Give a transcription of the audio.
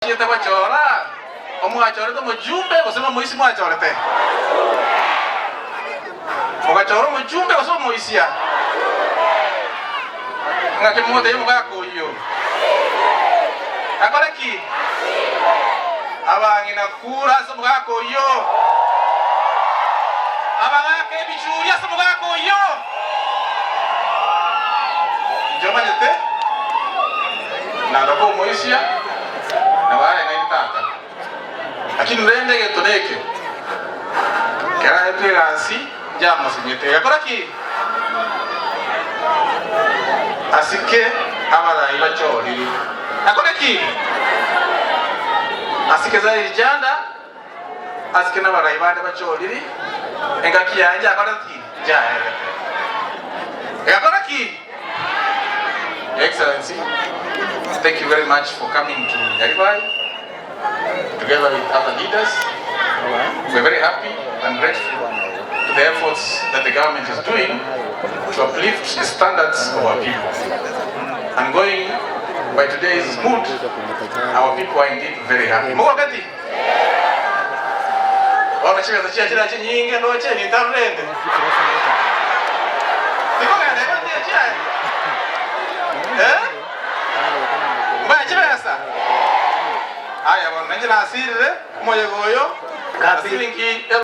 Chiete gochora, omwachorete omojumbe gose nomoisia mwachorete? Mogachora omojumbe gose omoisia? Ng'aki mogotebia omogaka oyio? Akore ki? Abang'ina kura ase omogaka oyio. Abagaka ebichuri ase omogaka oyio. Inche omanyete, Naroka omoisia, nabo areng'aini tata. Lakini rende egento neke, ekero aetwe egasi, njamosenyete. Egakora ki? Asike abarai bachorire. Akore ki? Asike Zairi Janda, asike nabarai bande bachorire, engaki yaye njakorete ki? Njaerete. Egakora ki? Your Excellency, thank you very much for coming to Nyaribari together with other leaders. We're very happy and grateful to the efforts that the government is doing to uplift the standards of our people. And going by today's mood, our people are indeed very happy. Mogoketi? Bono chibesa chia chira chinyinge ndoche nintarurende. Tikogenda igo ntiye chiaye. Eh? Mbae chibesa. Aya bono ninche nasirire omoyega oyo na siringi.